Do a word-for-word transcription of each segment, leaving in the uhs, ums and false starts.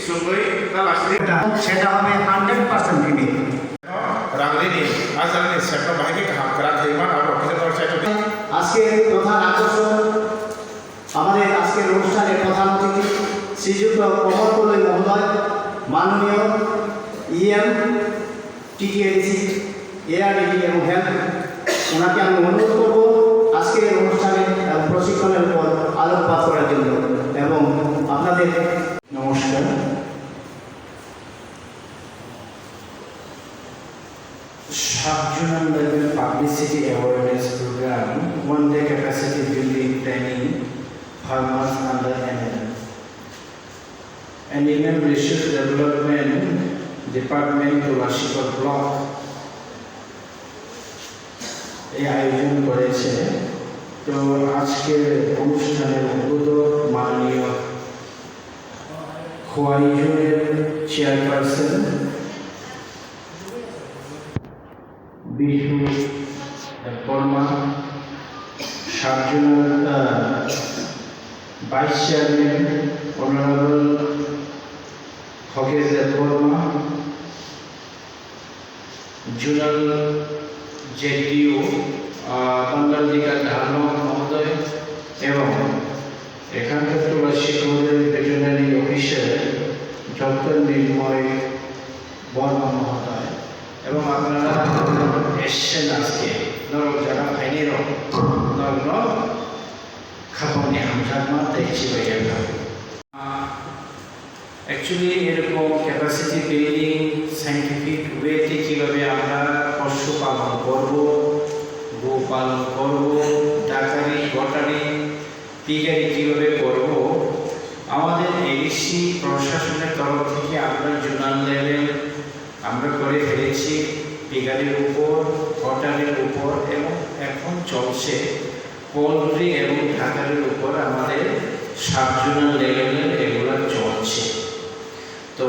Sungwi ta lasini. সেটা হবে hundred percent remake. Rang rini, ajang ni sekno bahai khe kaham kwrak khe man abo kisa tor chai to. আজকে প্রধান আকর্ষণ, আমাদের আজকের অনুষ্ঠানের প্রধান অতিথি শ্রীযুক্ত কমল কলই মহোদয়, মাননীয় ইএম টিটিএডিসি, এআরডিডি এবং হেলথ, ওনাকে আমি অনুরোধ করব আজকের এই অনুষ্ঠানে, আহ, প্রশিক্ষণের উপর আলোকপাত করার জন্য এবং আপনাদের নমস্কার। Sub-zonal level publicity awareness program, one day capacity building training, farmers under NLM. Animal Resource Development Department, Tulashikor Block এই আয়োজন করেছে। তো আজকের অনুষ্ঠানের উদ্বোধক মাননীয় খোয়াই জোনের চেয়ারপারসন বিষ্ণু দেববর্মা, সাব-জোনাল, আহ, vice chairman honourable Khagesh Debbarma, জোনাল জেডিও, আহ, বান্দালদিকা ধারলং মহোদয় এবং এখানকার তুলাসী কলেজের ভেটেরিনারি অফিসার ডক্টর নির্ময় বর্মা মহোদয় এবং আপনারা এসছেন আজকে, নরক যারা ফাইনি রক, নরক খাপনে হামজাকমা তাই চিবাইয়া থাকো। Actually এরকম ক্যাপাসিটি বিল্ডিং, সায়েন্টিফিক ওয়েতে কীভাবে আমরা পশুপালন করব, গো পালন করব, ডাকারি, গটারি, পিগারি কীভাবে করব, আমাদের এডিসি প্রশাসনের তরফ থেকে আমরা জোনাল লেভেল আমরা করে ফেলেছি পিগারির উপর, গটারির উপর এবং এখন চলছে পোলট্রি এবং ডাকারির উপর আমাদের সাব জোনাল লেভেলের এগুলা চলছে। তো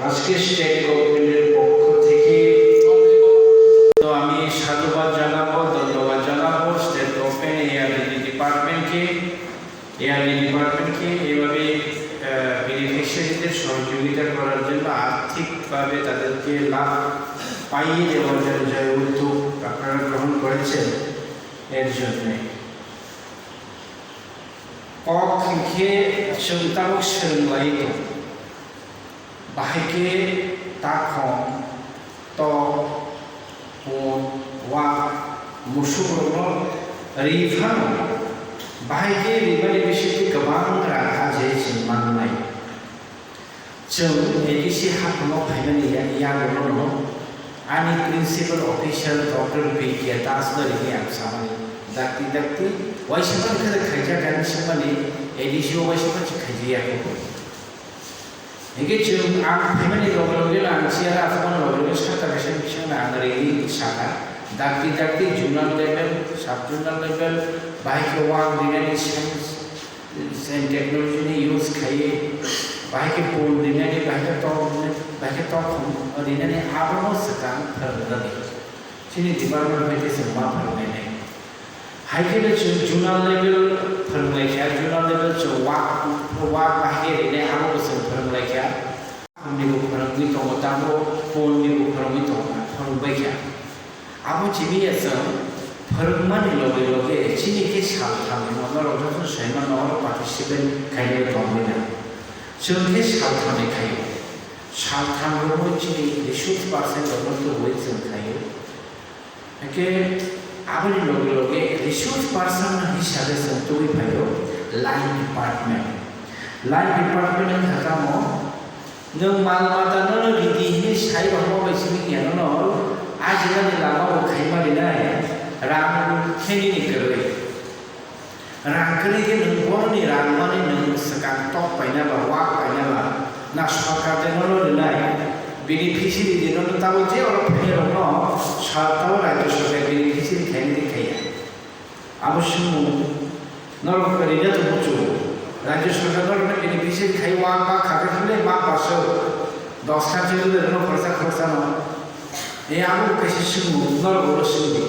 আজকে স্টেট গভর্নমেন্টের পক্ষ থেকে তো আমি সাধুবাদ জানাবো, ধন্যবাদ জানাবো স্টেট গভর্নমেন্ট, এআরডিডি ডিপার্টমেন্টকে, এআরডি ডিপার্টমেন্টকে এইভাবে, আহ, বেনিফিশিয়ারিদের সহযোগিতা করার জন্য, আর্থিকভাবে তাদেরকে লাভ পাইয়ে দেওয়ার জন্য যে উদ্যোগ আপনারা গ্রহণ করেছেন, এর জন্যে। Kok hinkhe chwng tabuk swrwng lai tong. Bahai khe takhong, tok, pun, wak, musuk rokno ri phano. Bahai khe rimani bisingtwi kwbang rang kha je chwng mannai. Chwng A D C haphangno phaimani ya-, yagulono ani principal officer Doctor B K Das no rini ang samani, dakti dakti waisa mani khe khaijak ani samani A D C o waisa mani khaijak ya kho. Hinkhe chwng ang phaimani loge loge no ang chair o asukmani loge loge sakha kaisa bisingno ang rini saka, dakti dakti zonal level, sub zonal level, bahai khe wak rinani science, Science technology ni use khaiwi, bahai khe pun rinani, bahai khe tok rinani, bahai khe tok rinani, abono swkang phwrwngmani. Chini department bai khe chwng ma phwrwngmani. Hai khe no chwng zonal level phwrwnglaikha, zonal level chwng wak, wak bahai khe rinai, abobo chwng phwrwnglaikha. Pun ni bo phwrwngwi tongo, tamo pun ni bo phwrwngwi tongo, phwrwngbaikha. Abo chini ya chwng phwrwngmani loge loge chini khe sal thamni no norok joto sai mano oro participant khainai tongwi na. Chwng khe sal thamni khaio. Sal tham rokno chini resource person rokno tubui chwng khaio. Hwnkhe aboni loge loge resource person hisabe chwng tubui phaio line department. Line department wngkha tamo Nwng mal mata nono ridi hinwi sai rohorma bai simi ya nono, a jagani lama bo khaima rinai, rang khe nini kwrwi. Rang kwrwi khe nwng boroni rang mani nwng swkang tok paina ba, wak paina ba, na sorkar de nono rinai, beneficiary de nono tamo je oro phainai rokno sar tamo rajya sorkar beneficiary khainai de khaiya. Abo swngmung norok rina tongo chwng. Rajya sorkar norokno beneficiary khai wak ba kha khe hwnwi ma pasok dos kha chwng rwna khoroksa khoroksano. E abo kaisa swngmung norok oro swngdi.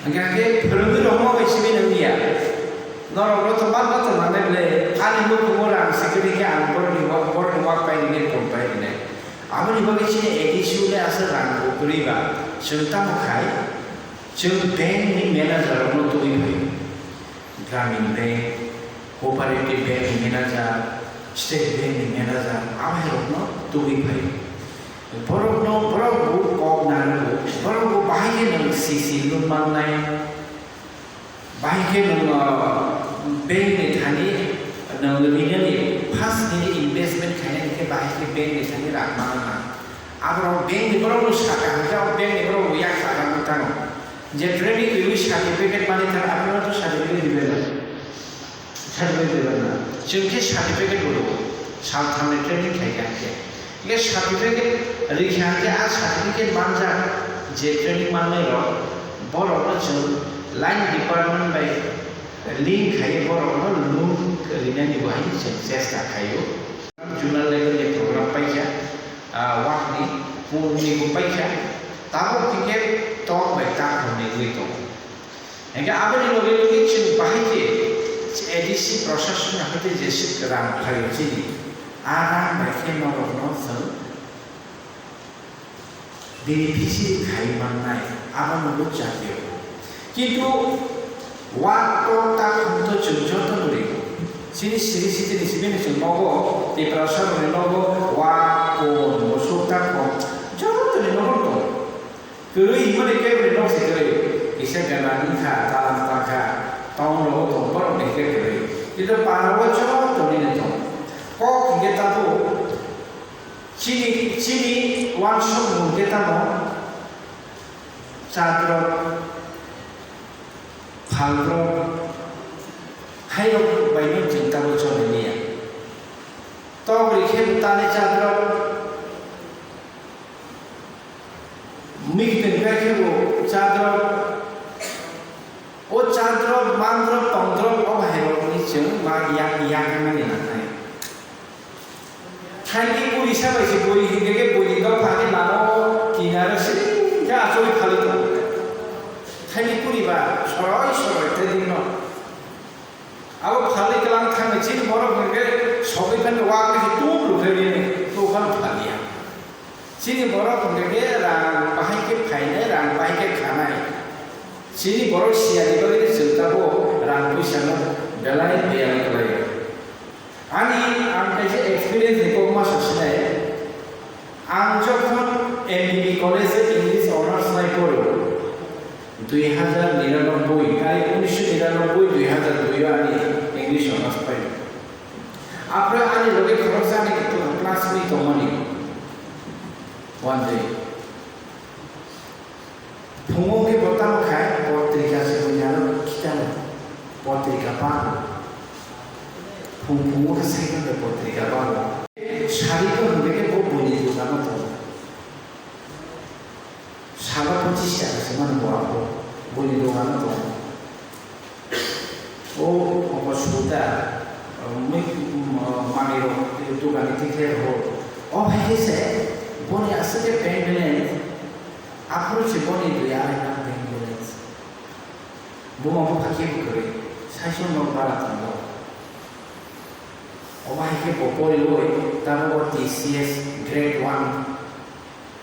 Hwnkhe khe phwrwngwi rohorma bai simi nang ya. Norok no to ma ma to nanai ble ani nukhungo rang sikiri khe ang borok Aboni bagwi chini A D C le aswk rang bo kwrwi ba, chwng tamo khai, chwng bank ni manager rokno tubui phaio. Gramin Bank, Cooperative Bank ni manager, State Bank ni manager, abairokno tubui phaio. Borokno, borok bo kok nango, borok bo bahai khe nwng C C loan mannai, bahai khe nwng, ah, bank ni thani nwng rinani first nini investment khainani khe bahai khe bank ni thani rang manna. Aborok bank ni borok no saka hwnkhe, o bank ni borok bo yak saka wng thango. Je training rwui certificate manwi thang, aborok no certificate rwui rw. Certificate rwui rw. Chwng khe certificate bo rwo. Salthamni training khaikha hwnkhe. Hwnkhe certificate rwikha hwnkhe, a certificate manjak je training mannairok, borokno chwng line department bai link khaiwi borokno loan rwnani bo hai chwng chesta khaio. Zonal level ni program paikha, ah, wakni, purni bo paikha, tabuk hwnkhe tok bai takhorni wngwi tongo. Hingkhe aboni logi logi chwng bahai khe A D C proshasoni hai khe jeswk rang phaio chini, a rang bai khe norokno chwng beneficiary khai mannai, abono bo chakri rw. Kintu wak tok takhum to chwng joto no ringo. Chini siri sitini sibini chwng nogo, Tiprasa rokni nogo, wak, kon, musuk takhum, joto ni nogo tongo. Kwrwi himani keboni nok se kwrwi, kisa gana wngkha, talam tangkha, town rogo tong borok ni khe kwrwi. Kintu para o joto nini tongo. Kok hingkhe tabuk, Chini, chini uansukmung khe tamo? Chadrop, phaldrop, hairok baino chwng tabuk chonwi liya. Tok rikhe bo tani chadrop, mikitwng kaikhe bo chadrop. O chadrop, mandrop, tongdrop, o bahairokni chwng ma yak, yak wngmani nangnai. Thaini puri sa bai se bui hingke ke bui ni dopha ni lama o kinaro se khe achoi phali tongo. Thaini puri ba soroi soroi te din no. Abo phali kelang thangni chini borok hingke sogwi phani wak ni tum rukhe bini tufan phaliya. Chini borok hingke ke rang bahai ke phainai, rang bahai ke khanai. Chini borok siya ni bagwi chwng tabuk rang puisa no belai beyang kwlai. Ani ang kaisa experience ni kok ma sa sinai. Ang jokhon M B B college o English honours nai poro, dui hazar niranobboi, tai unisho niranobboi, dui hazar dui o ani English honours pai. Aphra ani loge khoroksa ani classmate tongmani. One day. Phungo khe bo tamo khai potrika se buini ano khitano, potrika pago. Phung phungo khe cycle bai potrika pago. Sari ko hwnde khe bo buini dogano tongo. Salo pochis taka se mano bo aphuru buini dogano tongo. O, obo suda, mui, manwi rok dogani tikhe ho. O hai khe se boni aswk khe bank balance, aphuru se boni dui arai lakh bank balance. Buma bupha khe bo kwrwi, saichung nok bara tongo. Obo hai khe bo poriwi, tabuk o T C S grade one.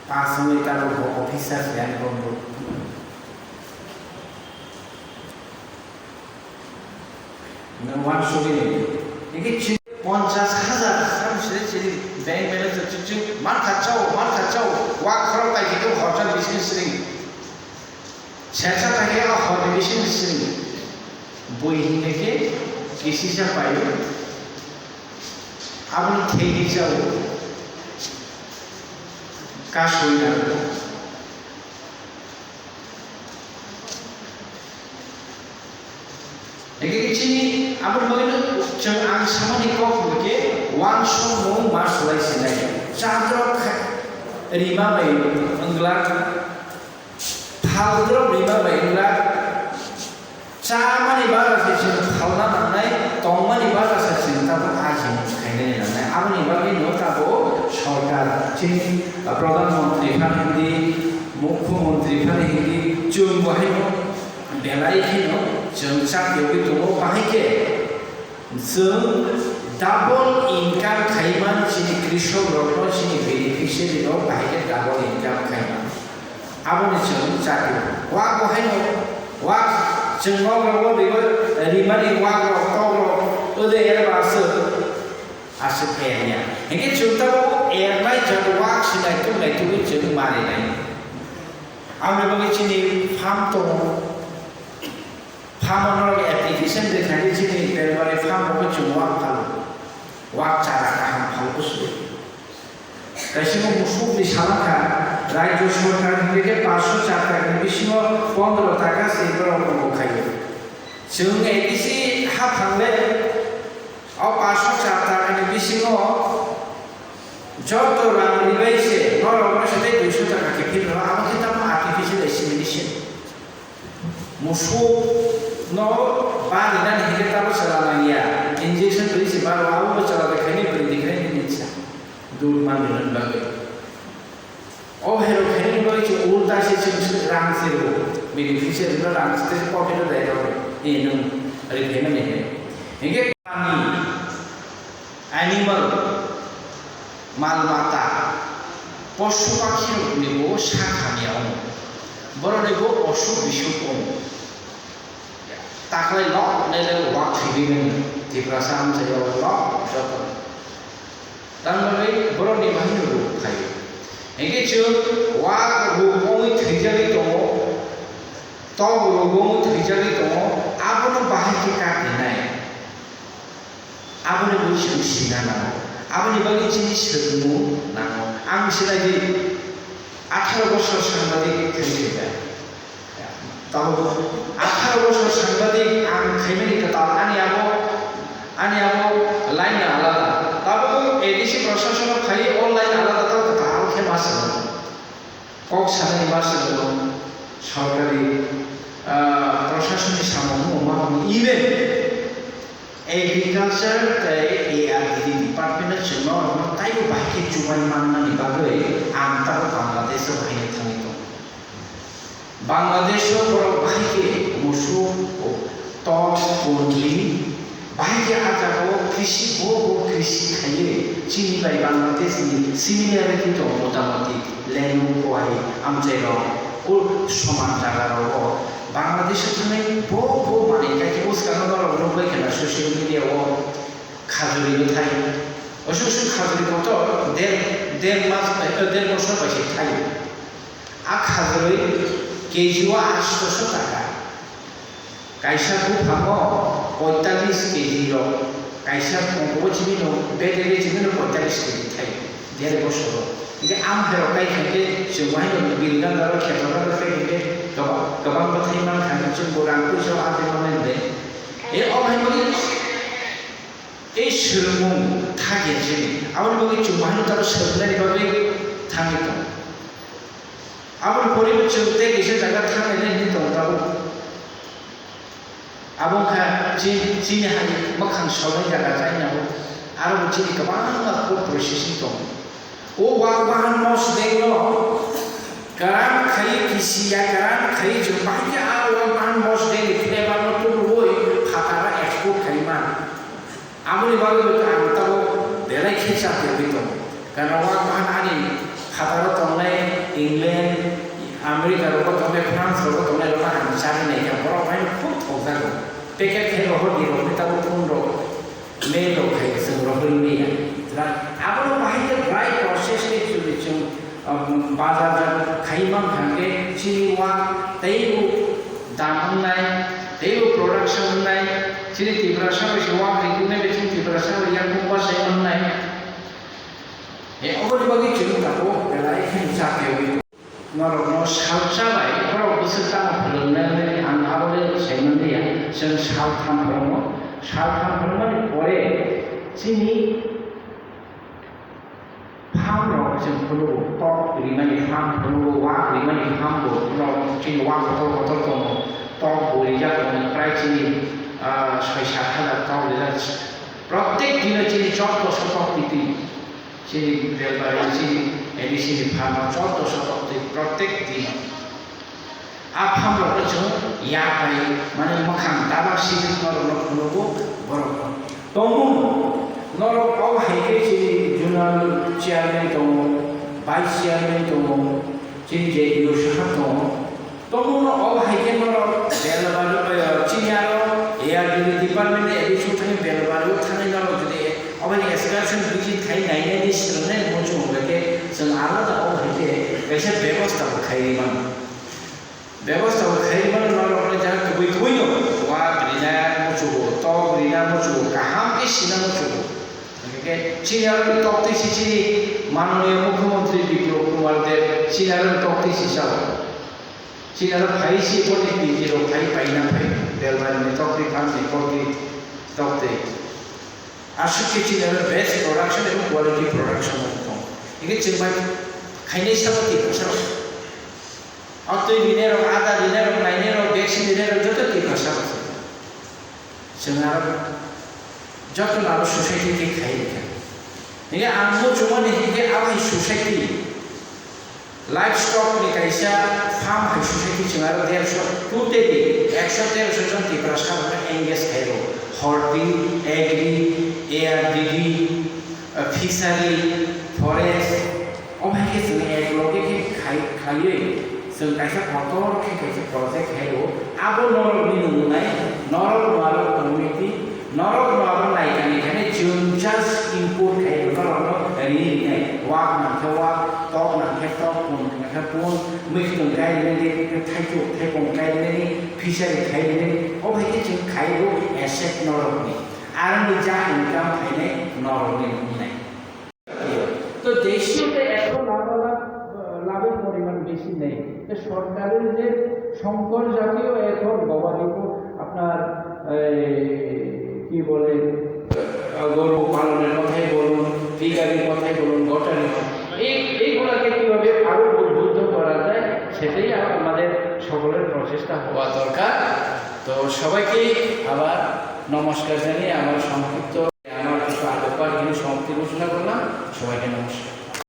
Pass wngwi tabuk bo officer se ani bondhu. Nwng uansugwi nini. Hingke chini ponchas hajar sam siri siri bank balance chwng chwng mankha chao, mankha chao, wak khorok pai khe horjan bising sring. Sersa pai khe horni bising sring. Bui hingke khe kisisa paio. Aboni thengwi chao. Kasui nango. Eke chini aboni bagwi no chwng ang samani kok hwnkhe uansukmung ma swlai sinai. Chadrok kha-, rima bai wngla. Phal drop rima bai wngla, chamani bara se chwng phalna nangnai, tongmani bara se chwng tabuk ajimung khainani nangnai. Aboni bagwi no tabuk sorkar, chini, ah, Pradhan Mantri phano hindi, Mukho Mantri phano hindi, chwng bo haino belai kheno chwng chak yogwi tongo, bahai khe. Chwng Double income khaiman chini krishok rokno, chini beneficiary rok bahai khe double income khaiman. Aboni chwng chati. Wak bo haino, wak chwng nok rogo rigo rimani wak rok tok rok ode er ba aswk, aswk er ya. Hinkhe chwng tabuk ernai jat wak sinai tuk nai tugwi chwng mari nai. Aboni bagwi chini farm tongo. Farm o norok application rwkha khe chini Belbari farm o chwng wak phalo, wak chara kaham phalo bwswk. Kaisa bo musuk ni salaka, rajyo sorkar ni khe paanch sho char taka ni bisingo pondro taka se borok rok khaio. Chwng A D C haphang le o paanch sho char taka ni bisingo joto rang ribai se norok no se tei dui sho taka khe phil rw, abo khe tamo artificial insemination. Musuk no ba rinani hinkhe tamo chwla nangya, injection twi se baro, abo bo chwla bai khaini bwrwi ni khaini nini cha. Dud man rinani bagwi. O hero khaini bagwi se ulta se chwng se rang se rw. Bini phi se rwno rang se pocket o dai rw. Ni nwng ri khaimani hinkhe. Hinkhe ani Animal, mal mata, posu pakhi rokni bo sak hamya wngo. Borokni bo osuk bisuk wngo. Taklai lok nai le wak thwigwi mano. Tiprasa amchai o lok joto. Tamni bagwi borokni bahai no ruk phaio. Hinkhe chwng wak ruk wngwi thwijagwi tongo. Tok ruk wngwi thwijagwi tongo. Abono bahai khe katinai. Aboni bagwi chwng sina nango. Aboni bagwi chini swrwngmung nango. Ang sinai di, atharo bosor sangbadik khaikha. Tabuk atharo bosor sangbadik ang khaimani kwtal ani abo, ani abo line na alada. Tabuk A D C proshashono khai o line alada tei kwtal khe ma swrwng. Kok sanani ma swrwng sorkari, ah, proshasoni samung ma even Agriculture tei A R D D department no chwng norokno taibo bahai khe chubai mannani bagwi ang tabuk Bangladesh o bahai no thangwi tongo. Bangladesh o borok bahai khe musuk, tok, poultry, bahai khe ah jagao krisi, bo bo krisi khaiwi chini bai Bangladesh ni similarity tongo motamoti, lenu, kuai, amchairok, o soman jaga rogo. Bangladesh o thangwi bo bo manwi kha khe bwskangno norok nukbai khe na social media o khajuri bwthai. Oso oso khajuri kotor der, der mas bai, eh, der bosor bai se thai. A khajuri K G o atsho taka. Kaisa buphango poitalis K G rok, kaisa pungkubo chibino, bedege chibino poitalis K G thai, der bosoro. Hingke ang herok kai hingke chwng bahai no birgandaro khetornaro kai hingke kwbang, kwbang bwthai mankha hingke chwngbo rang puisa o adirok nai de. E o hai bagwi tei swrwngmung thakya chini. Aboni bagwi chwng bahai no tamo swrwngnani bagwi thangwi tongo. Aboni poribo chwng tei kisa jaga thangwi nai hwnwi tongo tabuk. Abo wngkha chi-, chini hai mwkhang solnai jaga China o. Aro bo chini kwbangma food processing tongo. O wak bahan mosdeng no kwran khai kisiya, kwran khai chwng bahai khe a wak bahan mosdeng ni flavor no tubuwi phataro export khai man. Aboni bagwi bo ang tabuk belai khe cha tongwi tongo. Kana wak bahan ani phataro tongnai England, America rogo tongnai, France rogo tongnai rokno ang chari naikha, borok haino khub thokjago. Packet khe rohor di rokni tabuk phone rok, mail rok hai chwng rohorwi manya. Abono bahai khe dry process khe chwng, chwng, um, bazar jagao khai mankha hwnkhe chini wak teibo dam wngnai, teibo production wngnai, chini Tiprasa bai se wak rikuknai bai chini Tiprasa bai yakung bachai mannai. E, oboni bagwi chwng tabuk belai khe cha tongwi tongo. Norokno salsa bai borok bwswk tamo phwrwngnai hwnwi ang abo le sai manliya. Chwng saltham phwrwngo, saltham phwrwngmani pore chini Farm rok chwng phunukgo, tok rimani farm phunukgo, wak rimani farm bo, norok chini wak kotor kotor tongo, tok bo rijak tongo, prai chini, ah, soi sat hajar tok rijak. Prottek dino chini chordoso tok twi twi, chini Belbari, chini A D C ni farm o chordoso tok twi prottek dino. A phamrokno chwng yak bai, mane, mwkhang dabak sijwk norokno phunukgo borokno. Tongmung, Norok o hai khe chini zonal chairman tongo, vice chairman tongo, chini J D O sahab tongo. Tongmungno o hai khe norok Belbari, eh, chini aro A R D D department ni A D C o thangwi Belbari o thangwi norok jodi oboni excursion visit khai nainani swrwngnai muchungo hwnkhe chwng aro da o hai khe kaisa bebosta bo khai rwi mano. Bebosta bo khai rwi mano norokno jara kubui kubui no. Wa rina muchungo, tok rina muchungo, kaham khe sina muchungo. Hwnkhe chini aro tok twi si chini Mananiya Mukhyamantri Biplab Kumar Deb chini aro tok twi si sao. Chini aro phai si boni P G rok phai paina phai Belbari ni tok twi phan ni tok twi tok twi. Aswk khe chini aro best production ebong quality production wng tong. Hingkhe chwng bai khainai sabo twi bwsarok. O twi rinai rok, ada rinai rok, nainai rok, vaccine rinai rok joto twi bwsarok. Chwng aro joto no aro society khe khai rikha. Hingkhe ang muchungmani hingkhe abo hai society, livestock ni kaisa farm hai society chwng aro dersho, totally ekso dersho jon Tiprasa rok no engage khai rw. Horti, agri, A R D D, fishery, forest, o hai khe chwng ek loge khe khai, khaiwi chwng kaisa kotor khe kaisa project khaio. Abo norokni nungnai, norok no abo committee, norok no abo naikani khe chwng just import khaio, norok no ri rinai. Wak nang khe wak, tok nang khe tok, pun nang khe pun, mwkhwtwng kai rinai, thaichuk thaipung kai rinai, fishery khai rinai, o hai khe chwng khaio asset norokni. Aroni ja income khainai norokni nungnai. তো দেশীয়তে এখন লাভালাভ, আহ, লাভের পরিমাণ বেশি নেই। তো সরকারের যে শঙ্কর জাতীয় এখন গবাদি প-, আপনার, এই, কি বলে, আহ, গরু পালনের কথাই বলুন, ফিশারির কথাই বলুন, গটারি, এই, এইগুলাকে কিভাবে আরো উদ্বুদ্ধ করা যায়, সেটাই আমাদের সকলের প্রচেষ্টা হওয়া দরকার। তো সবাইকে আবার নমস্কার জানিয়ে আমার সংক্ষিপ্ত আমার কিছু আলোকপাত এখানে সমাপ্তি ঘোষণা করলাম। সবাইকে নমস্কার।